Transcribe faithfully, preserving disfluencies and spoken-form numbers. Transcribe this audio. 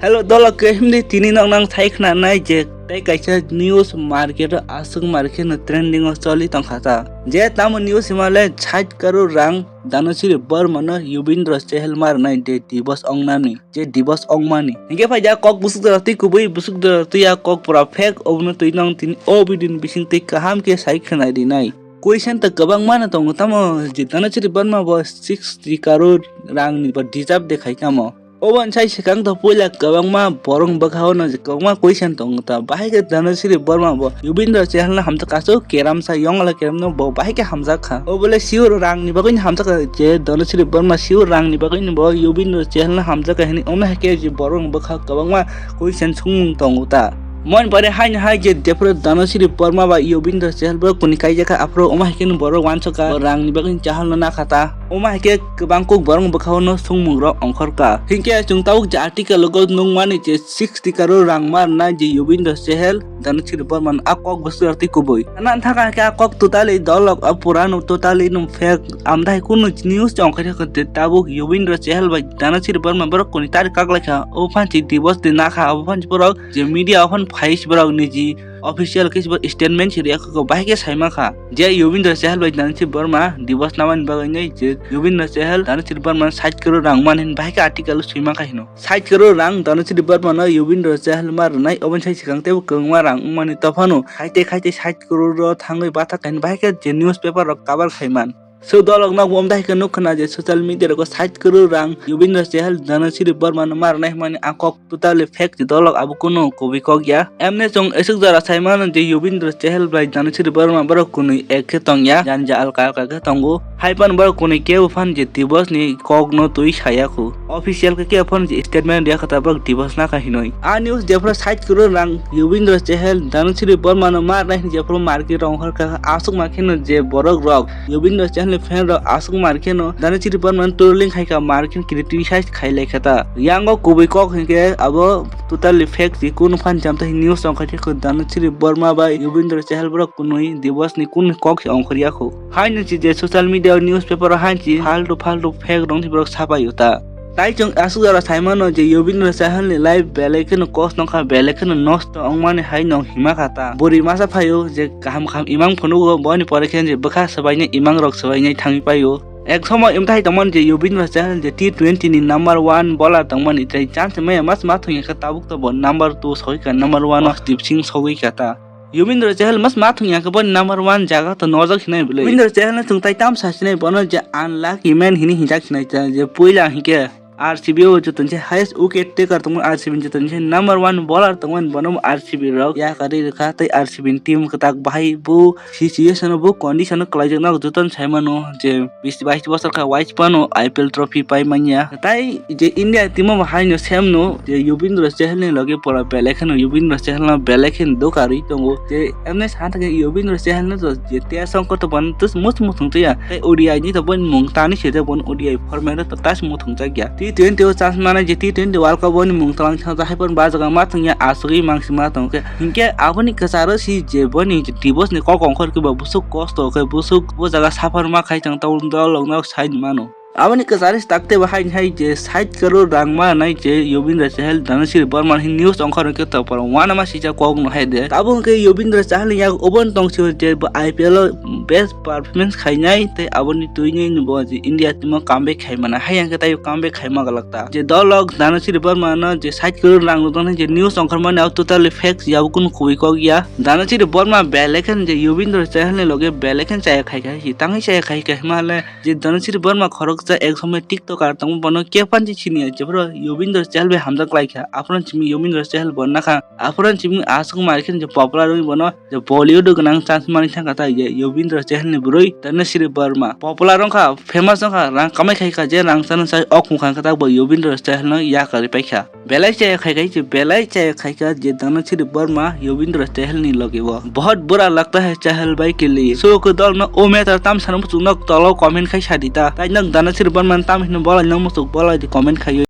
Hello dolo, kehimdi tini nok nang thai khna nai je tei kaisa news market o aswk market no trending o choli tongkha ta. Je tamo news hima le sait crore rang Dhanashri Verma no Yuvendra Chahal ma rwnai je divorce ongnani, je divorce ongmani. Hinkhe phai ja kok busuk dara twi kubui, busuk dara twi ya kok pura fake, obono twi nang tini o video ni bising twi kaham khe sai khwnai rinai. Question ta kwbangma no tongo, tamo je Dhanashri Verma bo sixty crore rang ni bo deserve de khai tamo. Obo sai swkang to puila kwbangma borok bwkhao no kwbangma question tongo ta. Bahai khe Dhanashri Verma bo Yuvendra Chahal no hamjak kha, aswk keram sa yong ala keram no bo bahai khe hamjak kha. Obo le sure rang ni bagwi no hamjak kha je Dhanashri Verma sure rang ni bagwi no bo Yuvendra Chahal no hamjak kha hini, omo hai khe je borok bwkha kwbangma question swngmung tongo ta. Mon pore haino hai je jephuru Dhanashri Verma bai Yuvendra Chahal borok kuni kaijak kha, aphuru omo hai khe borok uansuk kha, rang ni bagwi Chahal no nakha ta. Omo hai khe kwbang kuk borok bwkhao no swngmung rok ongkhor kha. Hinkhe chwng tabuk je article logo nukmani je sixty crore rang ma rwnai je Yuvendra Chahal Dhanashri Verma no, a kok bwswk twi kubui. Ana thaka khe a kok totally dolok, a pura no totally no fake, amdai kunu news chong khe tabuk Yuvendra Chahal bai Dhanashri Verma borok kuni tarik kaklaikha, o phanchi divorce de nakha, o phanchi borok je media o phan phai borok niji official khe bo statement se riya kha, bahai khe saima kha je Yuvendra Chahal bai Dhanashri Verma divorce namani bagwi nai je Yuvendra Chahal Dhanashri Verma sait crore rang mani bahai khe article swima kha hino. Sait crore rang Dhanashri Verma no Yuvendra Chahal ma rwnai, obo sai swkang teibo kwbangma rang wngmani tophano khaite khaite sait crore ro thangwi bathak kaini bahai khe je newspaper rok cover khaiman. So dolok nok bo omdai khe nuk khna je social media rogo sait crore rang Yuvendra Chahal Dhanashri Verma no ma rwnai hwnmani a kok totally fake, je dolok abo kunu kubui kok ya. Emne chwng aswk jora sai mano je Yuvendra Chahal bai Dhanashri Verma borok kunui ek khe tong ya, janja alka alka khe tongo. Hai phano borok kunui kebo phan je divorce ni kok no twi saya khu. Official khe kebo phan je statement riya kha ta borok divorce nakha hinui. A news jephru sait crore rang Yuvendra Chahal Dhanashri Verma no ma rwnai hinwi jephru market rok ongkhor kha, aswk ma kheno je borok rok Yuvendra Chahal ni fan rok aswk market no Dhanashri Verma no trolling khai kha, market criticize khai lai kha ta. Yang o kubui kok hinkhe abo totally fake, je kunu phan jam ta news tong khai khe Dhanashri Verma bai Yuvendra Chahal borok kunui divorce ni kunu kok se ongkhor ya khu. Haino si je social media o newspaper o haino si faltu faltu fake rong si borok sapai o ta. Tai chwng aswk jora sai mano je Yuvendra Chahal ni life belai kheno kosto wngkha, belai kheno nosto wngmani hai no hima kha ta. Bwrwi masa phaio je kaham kaham imang phunugo, boni pore khe je bwkha swbainai imang rok swbainai thangwi paio. Ek somoy imthai tongmani je Yuvendra Chahal je T twenty ni number one bowler tongmani, tei chance maya mas ma thungya khe tabuk to bo number two sogwi kha, number one o Arshdeep Singh sogwi kha ta. Yuvendra Chahal mas ma thungya khe boni number one jaga to nojak hinai bwlwi. Yuvendra Chahal no chwng tai tam sa sinai, bono je unlucky man hini hinjak hinai ta, je puila hinkhe R C B o joto se highest wicket taker tongmani, R C B ni joto se number one bowler tongmani, bono R C B rok yakarwi rwkha tei R C B ni team kwtak bahai bo situation o bo condition o kwlaijakna joto sai mano je bisi bais bosor kha wais phano I P L trophy pai manya. Tai je India team o bo haino same no je Yuvendra Chahal ni loge pura belai kheno Yuvendra Chahal no belai kheno dokarwi tongo. Je emne sa thangkhe Yuvendra Chahal no to je tei song koto ban tus mus muthung tei ya. Tei O D I ni to boni mung tani se je bon O D I format to tas muthung jak ya. T twenty o chance mana je T twenty World Cup boni mung tlang thang hai pon ba jaga ma thang ya asugwi mangsi ma tong khe. Hinkhe aboni kwcharo si je boni divorce ni kok ongkhor khe ba busuk kosto khe busuk bo jaga suffer ma khai tang tau dol lok nok sai mano. Aboni kwcharo si takte bo hai hai je sait crore rang ma nai je Yuvendra Chahal Dhanashri Verma hin news ongkhor khe to poro wana ma sija kok no hai de. Tabuk khe Yuvendra Chahal yak obon tong si je bo I P L o best performance khainai tei aboni twini bo je India team o comeback khaimana hai yang khe tai comeback khaima galak ta. Je dolok Dhanashri Verma no je sait crore rang rwdon je news ongkhormani, abo totally fake ya, abo kunu kubui kok ya. Dhanashri Verma belai khe je Yuvendra Chahal ni loge belai khe chaya khai khai si tangwi chaya khai khai ma le je Dhanashri Verma khoroksa ek somoi TikToker tongmo, bono khe phan si sini ya, jephru Yuvendra Chahal bai hamjak lai kha. Aphuru simi Yuvendra Chahal bo nakha, aphuru simi aswk mai khe je popular wngwi bono je Bollywood o gwnang chance mani thangkha ta ye Yuvendra Chahal ni bwrwi Dhanashri Verma. Popular wngkha, famous wngkha, rang kamai khai kha, je rang chana sai ok mukha khe ta bo Yuvendra Chahal no yakarwi paikha. Belai chaya khai khai je, belai chaya khai kha je Dhanashri Verma Yuvendra Chahal ni loge bo. Bahut bura lagta hai Chahal bhai ke liye. So ko dol no o matter tam sana muchung nok tolo comment khai sadi ta. Tai nok Dhanashri Verma tam hino bola nok muchung bola di comment khai.